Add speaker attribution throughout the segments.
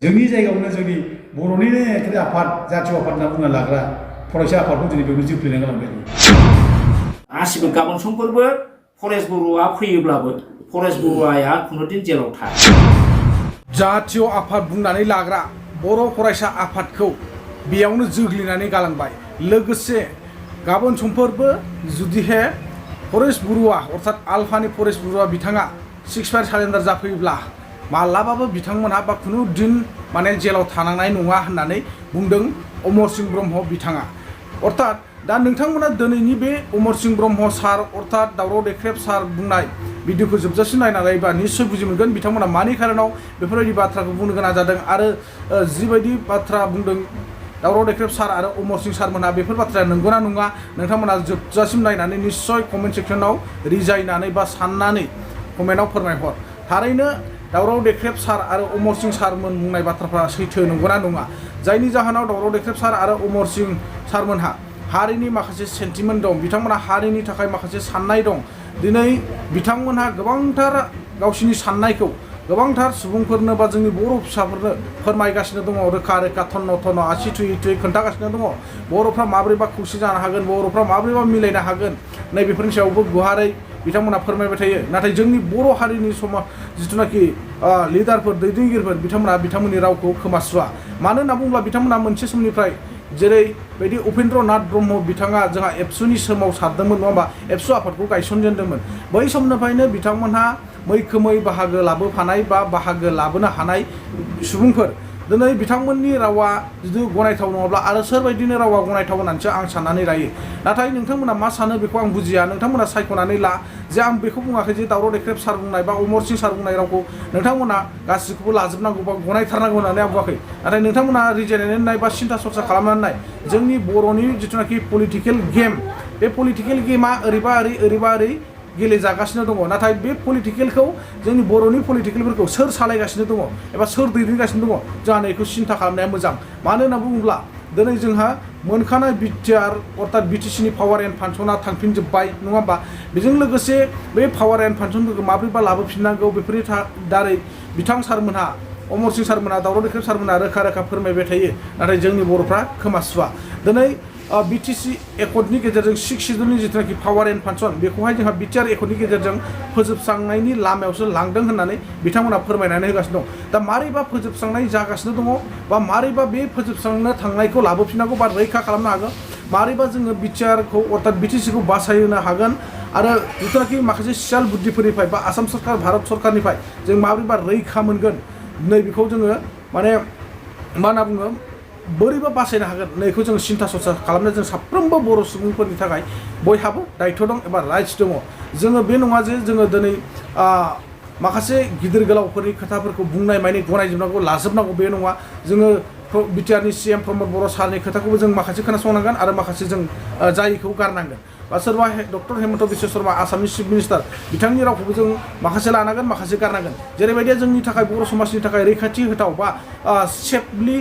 Speaker 1: जोंनि जायगायावनो जोंनि बर'निनो एखे आफाद जातीय आफाद होनना बुंना लाग्रा फरायसा आफादखौ दिनै बेयावनो जोबफ्लेना गालांबाय।
Speaker 2: आसिबो गाबोन समफोरबो फरेस्ट बरुवा फैयोब्लाबो फरेस्ट बरुवाया खुनुदिन जेलाव थाया।
Speaker 3: जातीय आफाद बुंनानै लाग्रा बर' फरायसा आफादखौ बेयावनो जोग्लिनानै गालांबाय। लोगोसे गाबोन समफोरबो जुदिहे फरेस्ट बरुवा अर्थात आलफानि फरेस्ट बरुवा बिथाङा 6 फायर सारेन्डार जाफैयोब्ला मालाबाबो बिथांमोनहा बा खुनु दिन माने जेलाव थानांनाय नङा होननानै बुंदों अमर सिंह ब्रह्म बिथाङा। अर्थात दा नोंथांमोना दिनैनि बे अमर सिंह ब्रह्म सार अर्थात दावराव देख्रेब सार बुंनाय भिडिअखौ जोबजासिम नायना नायोबा निश्चय बुजि मोनगोन बिथांमोना मानि खारनाव बेफोरबायदि बाथ्राखौ बुंनो गोनां जादों आरो जिबायदि बाथ्रा बुंदों दावराव देख्रेब सार आरो अमर सिंह सारमोनहा बेफोर बाथ्राया नंगौना नङा नोंथांमोना जोबजासिम नायनानै निश्चय कमेन्ट सेक्सनाव रिजायनानै बा साननानै कमेन्टआव फोरमायहर। थारैनो दावराव देख्रेब सार आरो अमर सिंह सारमोन बुंनाय बाथ्राफ्रा सैथो नंगौना नङा? जायनि जाहोनाव दावराव देख्रेब सार आरो अमर सिंह सारमोनहा हारिनि माखासे सेन्टिमेन्ट दं, बिथांमोनहा हारिनि थाखाय माखासे साननाय दं। दिनै बिथांमोनहा गोबांथार गावसिनि साननायखौ गोबांथार सुबुंफोरनो बा जोंनि बर' फिसाफोरनो फोरमायगासिनो दङ, रोखा रोखा थन्न थन्न आसि थुयै थुयै खोन्थागासिनो दङ। बर'फ्रा माब्रैबा खौसे जानो हागोन, बर'फ्रा माब्रैबा मिलायनो हागोन, नैबेफोरनि सायावबो गुवारै बिथांमोना फोरमायबाय थायो। नाथाय जोंनि बर' हारिनि समाज जिथुनाखि लिडारफोर दैदेनगिरिफोर बिथांमोननि रावखौ खोमासुवा। मानो होनना बुङोब्ला बिथांमोना मोनसे समनिफ्राय जेरैबायदि उपेन्द्र नाथ ब्रह्म बिथाङा जोंहा एबसुनि सोमावसारदोंमोन नङा होमबा, एबसु आफादखौ गायसनजेनदोंमोन। बै समनिफ्रायनो बिथांमोनहा मैखोमै बाहागो लाबोफानाय बा बाहागो लाबोनो हानाय सुबुंफोर। दिनै बिथांमोननि रावा जुदि गनायथाव नङाब्ला आरो सोरबायदिनो रावा गनायथाव होननानैसो आं साननानै लायो। नाथाय नोंथांमोना मा सानो बेखौ आं बुजिया। नोंथांमोना सायख'नानै ला जे आं बेखौ बुङाखै जे दावराव देख्रेब सार बुंनाय बा अमर सिंह सार बुंनाय रावखौ नोंथांमोना गासिखौबो लाजोबनांगौ बा गनायथारनांगौ होननानै आं बुङाखै। नाथाय नोंथांमोना रिजायनानै नाय बा सिन्था सरसा खालामनानै नाय जोंनि बर'नि जिथुनाखि पलिटिकेल गेम, बे पलिटिकेल गेमा ओरैबा ओरै गेलेजागासिनो दङ। नाथाय बे पलिटिकेलखौ जोंनि बर'नि पलिटिकेलफोरखौ सोर सालायगासिनो दङ एबा सोर दैदेनगासिनो दङ जोंहा नैखौ सिन्था खालामनाया मोजां। मानो होनना बुङोब्ला दिनै जोंहा मोनखानाय बिटिआर अर्थात बिटिसिनि पावार एन्ड फांसना थांफिनजोब्बाय नङा होमबा। बेजों लोगोसे बे पावार एन्ड फांसनफोरखौ माब्रैबा लाबोफिननांगौ बेफोरनि दारै बिथां सारमोनहा अमर सिंह सारमोनहा दावराव देख्रेब सारमोनहा रोखा रोखा फोरमायबाय थायो। नाथाय जोंनि बर'फ्रा खोमासुवा। दिनै बिटिसि एकर्डनि गेजेरजों 6 सिडुलनि जिथुनाखि पावार एन्ड फांसन बेखौहाय जोंहा बिटिआर एकर्डनि गेजेरजों फोजोबस्रांनायनि लामायावसो लांदों होननानै बिथांमोना फोरमायनानै होगासिनो दं। दा मारैबा फोजोबस्रांनाय जागासिनो दङ बा मारैबा बे फोजोबस्रांनो थांनायखौ लाबोफिननांगौ बा रैखा खालामनो हागोन, मारैबा जोङो बिटिआरखौ अर्थात बिटिसिखौ बासायनो हागोन आरो जिथुनाखि माखासे सियाल बुद्धिफोरनिफ्राय बा आसाम सरकार भारत सरकारनिफ्राय जों माबोरैबा रैखा मोनगोन नैबेखौ जोङो माने मा होनना बुङो बोरैबा बासायनो हागोन नैखौ जों सिन्था सरसा खालामनो जों साफ्रोमबो बर' सुबुंफोरनि थाखाय बयहाबो दायित्व दं एबा राइट्स दङ। जोङो बे नङा जे जोङो दिनै माखासे गिदिर गोलावफोरनि खोथाफोरखौ बुंनाय माने गनायजोबनांगौ लाजोबनांगौ बे नङा। जोङो बिटिआरनि सिएम प्रमद बर' सारनि खोथाखौबो जों माखासे खोनासंनांगोन आरो माखासे जों जायिखौ गारनांगोन। बा सोरबा डक्टर हेमन्त बिश्व शर्मा आसामनि चिफ मिनिस्टार बिथांनि रावखौबो जों माखासे लानांगोन माखासे गारनांगोन। जेरैबायदि जोंनि थाखाय बर' समाजनि थाखाय रैखाथि होथाव बा सेफलि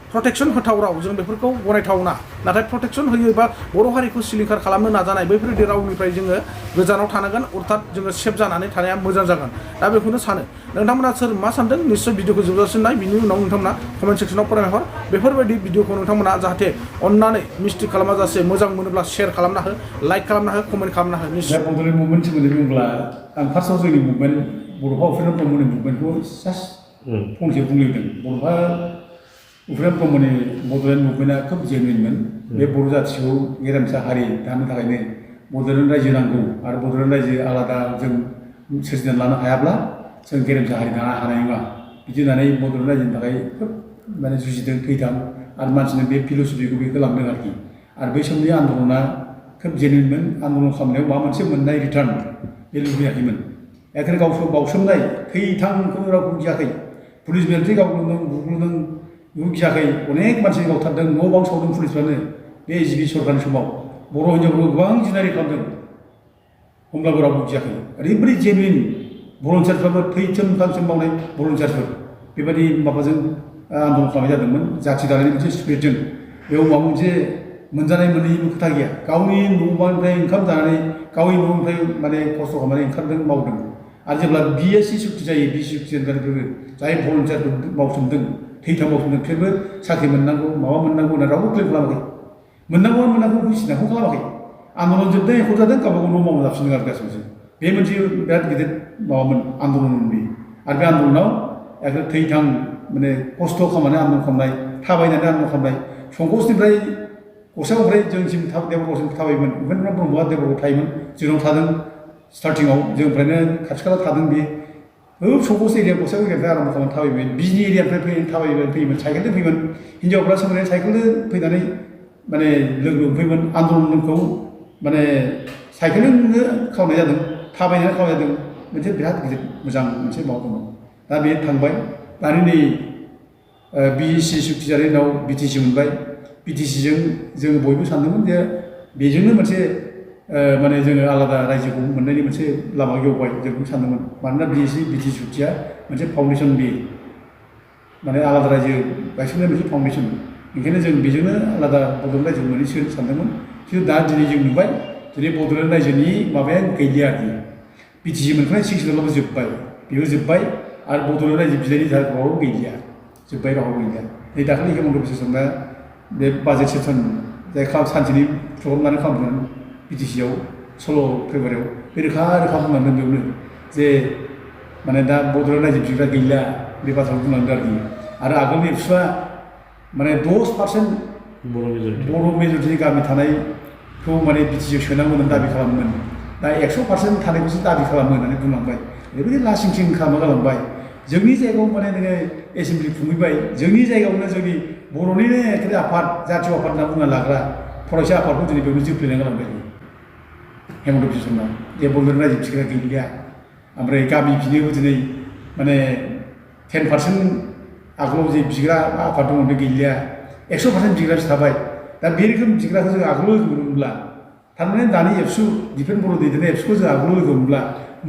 Speaker 3: प्रटेक्सन होथाव राव जों बेफोरखौ गनायथावना, नाथाय प्रटेक्सन होयो बा बर' हारिखौ सिलिंखार खालामनो नाजानाय बैफोरबायदि रावनिफ्राय जोङो गोजानाव थानांगोन अर्थात जोङो सेफ जानानै थानाया मोजां जागोन। दा बेखौनो सानो। नोंथांमोना सोर मा सानदों निश्चय भिडिअखौ जोबजासिम नाय, बिनि उनाव नोंथांमोना कमेन्ट सेक्सनाव फोरमायहर। बेफोरबायदि भिडिअखौ नोंथांमोना जाहाथे अननानै मिस्टेक खालामाजासे मोजां मोनोब्ला शेयार खालामना हो, लाइक खालामना हो, कमेन्ट खालामना हो।
Speaker 1: दा बड'लेण्ड मुभमेन्टनि सोमोन्दै बुङोब्ला आं फार्स्टआव जोंनि मुभमेन्ट बड'फा उपेन्द्र ब्रह्मनि मुभमेन्टखौ जास्ट फंसे बुंलिरदों। बड'फा उपेन्द्र ब्रह्मनि बड'लेण्ड मुभमेन्टआ खोब जेनुइनमोन। बे बर' जाथिखौ गेरेमसा हारि दानो थाखायनो बड'लेण्ड रायजो नांगौ आरो बड'लेण्ड रायजो आलादा जों सोरजिनानै लानो हायाब्ला जों गेरेमसा हारि दानो हानाय नङा बिदि होननानै बड'लेण्ड रायजोनि थाखाय खोब माने जुजिदों थैथां आरो मानसिनो बे फिल'सफिखौ बे होलांदों आरोखि। आरो बै समनि आन्दलना खोब जेनुइनमोन। आन्दलन खालामनायाव माबा मोनसे मोननाय रिटार्न बे लुबैयाखैमोन। एखायनो गावसोर बावसोमनाय थैथांखौनो रावखौ गियाखै। पुलिस बेरेन्थि गावग्लुंदों बुग्लुंदों बेखौ गियाखै। अनेक मानसि गावथारदों, न' बां सावदों पुलिसफ्रानो बे एजिपि सरकारनि समाव। बर' हिन्जावफोरखौ गोबां जिनारि खालामदों, होमब्लाबो रावबो गियाखै। ओरैबायदि जेनुइन भलन्टियारफ्राबो थैथों थांथों मावनाय भलन्टियारफोर बेबायदि माबाजों आन्दलन खालामनाय जादोंमोन जाथि दानायनि मोनसे स्पिरिटजों। बेयाव माबा मोनसे मोनजानाय मोनैनिबो खोथा गैया। गावनि न' बांनिफ्राय ओंखाम जानानै गावनि न'निफ्राय माने खस्थ' खालामनानै ओंखारदों मावदों आरो जेब्ला BSc सुक्ति जायो BSc सुक्ति जानायफोरबो जाय भलन्टियारफोर मावसोमदों थैथां मावसोमदों बिसोरबो साख्रि मोननांगौ माबा मोननांगौ होनना रावबो क्लेम खालामाखै मोननांगौ बुजिनायखौ खालामाखै आन्दलन जोबदों एख' जादों गावबा गाव न' मावना जाफिनदों आरो गासैबो बे मोनसे बिराद गिदिर माबामोन आन्दलनमोन बे आरो बे आन्दलनाव एकदम थैथां माने खस्थ' खालामनानै आन्दलन खालामनाय थाबायनानै आन्दलन खालामनाय संकसनिफ्राय गसाइगावनिफ्राय जोंनिसिम देबरगावसिम थाबायोमोन उपेन्द्र ब्रह्मआ देबरगावआव थायोमोन जोंनाव थादों स्टार्टिंआव जोंनिफ्रायनो खाथि खाला थादों बे संकस एरिया गसाइगाव एरियानिफ्राय आराम्भ खालामनानै थाबायोमोन बिजनि एरियानिफ्राय थाबायोमोन साइकेलजों फैयोमोन हिन्जावफ्रा सोंनानै साइकेलजों फैनानै माने लोगो मोनफैयोमोन आन्दलनखौ माने साइकेलजोंनो खालामनाय जादों थाबायनानै खालामनाय जादों मोनसे बिराद गिदिर मोजां मोनसे माबा दंमोन दा बे थांबाय दानि नै BSc सुक्ति जानायनि उनाव BTC मोनबाय BTCजों जोङो बयबो सानदोंमोन जे बेजोंनो मोनसे माने जोङो आलादा रायजोखौ मोननायनि मोनसे लामा गेवबाय जों सानदोंमोन मानोना BTC सुक्तिया मोनसे फाउन्डेसन बे माने आलादा रायजो गायसननाय मोनसे फाउन्डेसन ओंखायनो जों बेजोंनो आलादा बड'लेण्ड रायजो मोनहैसो सानदोंमोन खिन्थु दा दिनै जों नुबाय दिनै बड'लेण्ड रायजोनि माबाया गैलिया आरोखि BTC मोनखानाय 6 सेदुलाबो जोब्बाय बेबो जोब्बाय आरो बड'लेण्ड रायजो बिलाइनि रावबो गैलिया जोब्बाय रावबो गैलिया नै दाखालि हेमन्त बिश्वशर्माया बे बाजेट सेसन जाय सानसेनि प्रग्राम लानानै खालामदोंमोन BTCआव 16 फेब्रुवारियाव बे रोखा बुंलांदों बेयावनो जे माने दा बड'लेण्ड रायजो बिग्रा गैला बे बाथ्राखौ बुंलांदों आरो आगोलनि एबसुआ माने 10% बर' मेजरिटिनि गामि थानायखौ माने BTCआव सोनांगौ होननानै दाबि खालामोमोन दा 100% थानायखौसो दाबि खालामो होननानै बुंलांबाय ओरैबायदि लासिं सिं खालामना गालांबाय जोंनि जायगायाव माने नोङो एसेमब्लि खुंहैबाय जोंनि जायगायावनो जोंनि बर'निनो एखे आफाद जातीय आफाद होनना बुंना लाग्रा फरायसा आफादखौ दिनै बेयावनो जोफ्लेना गालांबाय हेमन्त बिश्वशर्मा जे बड'लेण्ड रायजो बिग्रा गैलिया ओमफ्राय गामि बिनोबो दिनै माने 10% आगोलाव जे बिग्रा आफाद दङ बे गैलिया 100% बिग्रासो थाबाय दा बे रोखोम बिग्राखौ जों आगोलाव लोगो मोनब्ला थारमाने दानि एबसु डिफेन्स बर' दैदेननाय एबसुखौ जों आगोलाव लोगो मोनब्ला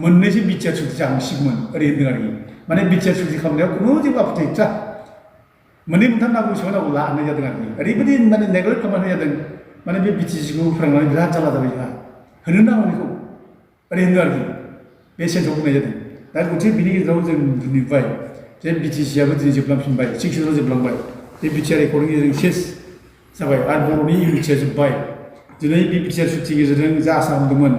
Speaker 1: मोननैसो बिटिआर सुक्ति जाहांसिगौमोन ओरै होन्दों आरोखि माने बिटिआर सुक्ति खालामनायाव खुनु जेबो आपत्ति गैया मोननै मोनथाम नांगौ बेसेबां नांगौ लानाय जादों आरोखि ओरैबायदि माने नेग्लेक्ट खालामनाय जादों माने बे BTCखौ फोरोंनानै बिराद जारला जाबाय जोंहा होनो नांगौ बेखौ ओरै होन्दों आरोखि बे सेन्सआव बुंनाय जादों दा गथिखे बिनि गेजेराव जों नुबाय जे BTCआबो दिनै जोबलांफिनबाय 6 सेदुलाव जोबलांबाय बे BTR एकर्डनि गेजेरजों सेस जाबाय आरो बर'नि इउनिटिया जोब्बाय दिनै बे BTR सुक्ति गेजेरजों जा आसा खालामदोंमोन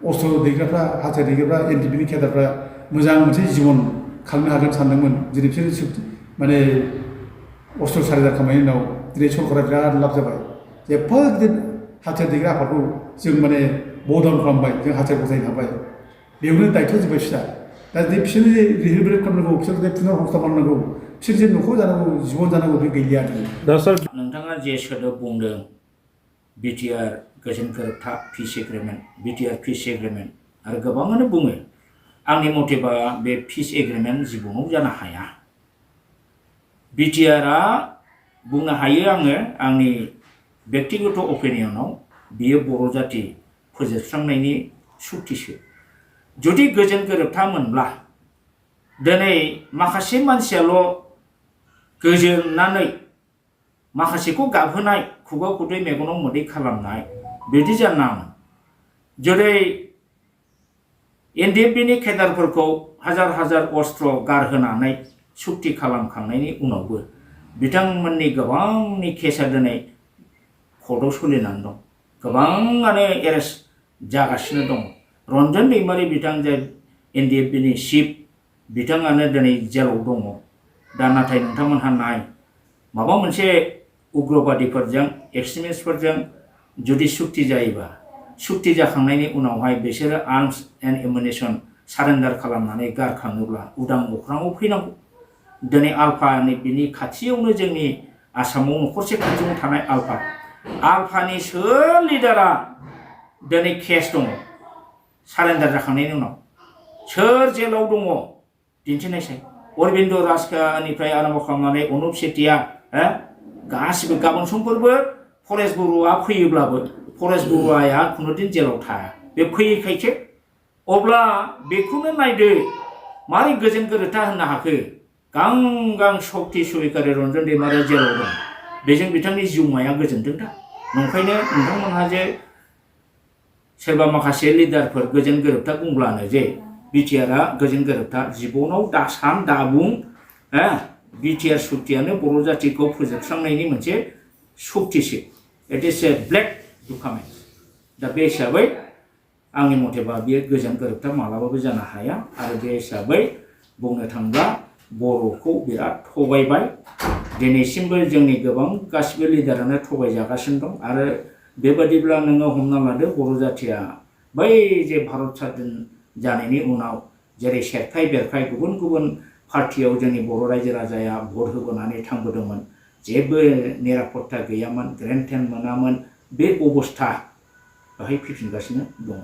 Speaker 1: अस्त्र दैग्राफ्रा हाथियार दैग्राफ्रा NDPनि केडारफ्रा मोजां मोनसे जिबन खालामनो हागोन सानदोंमोन दिनै बिसोर माने अस्त्र सारेन्डार खालामनायनि उनाव दिनै सरकारा बिराद लाब जाबाय जे एफा गिदिर हाथियार दैग्रा आफादखौ जों माने बडाउन खालामबाय जों हाथियार गथायनो हाबाय बेयावनो दायथ' जोब्बाय बिस्रा दा जुदि बिसोरनो रिहेबिलिट खालामनांगौ बिसोर पुनर हस्था खालामनांगौ बिसोर जे न'खर जानांगौ जिबन जानांगौ बे गैलिया आरोखि
Speaker 3: दा सार
Speaker 2: नोंथाङा जे सोदोब बुंदों BTR गोजोन गोरोबथा पिस एग्रिमेन्ट BTR पिस एग्रिमेन्ट आरो गोबाङानो बुङो आंनि मथेबा बे पिस एग्रिमेन्ट जिबनाव जानो हाया BTRआ बुंनो हायो आङो आंनि व्यक्तिगत अपिनियनाव बियो बर' जाति फोजोबस्रांनायनि सुक्तिसो जुदि गोजोन गोरोबथा मोनब्ला दिनै माखासे मानसियाल' गोजोननानै माखासेखौ गाबहोनाय खुगा खुदै मेगनाव मोदै खालामनाय बिदि जानो नाङामोन जेरै NDPनि केडारफोरखौ हाजार अस्त्र गारहोनानै सुक्ति खालामखांनायनि उनावबो बिथांमोननि गोबांनि केसआ दिनै कर्टआव सोलिनानै दं गोबाङानो एरेस्ट जागासिनो दं रन्जन दैमारि बिथां जाय NDPनि चिफ बिथाङानो दिनै जेलाव दङ दा नाथाय नोंथांमोनहा नाय माबा मोनसे उग्रबादिफोरजों एक्सट्रिमिस्टफोरजों जुदि सुक्ति जायोबा सुक्ति जाखांनायनि उनावहाय बिसोरो आर्मस एन्ड एमुनिसन सारेन्डार खालामनानै गारखाङोब्ला उदां अख्राङाव फैनांगौ दिनै आल्फानि बिनि खाथियावनो जोंनि आसामाव न'खरसे खाथियाव थानाय आल्फानि सोर लिडारा दिनै केस दङ सारेन्डार जाखांनायनि उनाव सोर जेलाव दङ दिन्थिनायसाय अरबिन्द राजखानिफ्राय आरम्भ खालामनानै अनुप सेतिया गासिबो गाबोन समफोरबो फरेस्ट बरुवा फैयोब्लाबो फरेस्ट बरुवाया खुनुदिन जेलाव थाया बे फैयैखायसो अब्ला बेखौनो नायदो मारै गोजोन गोरोबथा होननो हाखो गां सक्ति सरकारि रन्जन दैमारिया जेलाव दं बेजों बिथांनि जिउमाया गोजोनदों दा नंखायनो नोंथांमोनहा जे सोरबा माखासे लिडारफोर गोजोन गोरोबथा बुंब्लानो जे बिटिआरआ गोजोन गोरोबथा जिबनाव दा सान दाबुं बिटिआर सुक्तियानो बर' जातिखौ फोजोबस्रांनायनि मोनसे सुक्तिसो it is a black document दा बे हिसाबै आंनि मथेबा बेयो गोजोन गोरोबथा मालाबाबो जानो हाया आरो बे हिसाबै बुंनो थाङोब्ला बर'खौ बिराद थगायबाय दिनैसिमबो जोंनि गोबां गासिबो लिडारानो थगायजागासिनो दं आरो बेबादिब्ला नोङो हमना लादो बर' जातिया बै जे भारत स्वाधीन जानायनि उनाव जेरै सेरखाय बेरखाय गुबुन गुबुन पार्टियाव जोंनि बर' रायजो राजाया भट होबोनानै थांबोदोंमोन जेबो निरापत्ता गैयामोन ग्रेन टेन मोनामोन बे अबस्था बेहाय फैफिनगासिनो दङ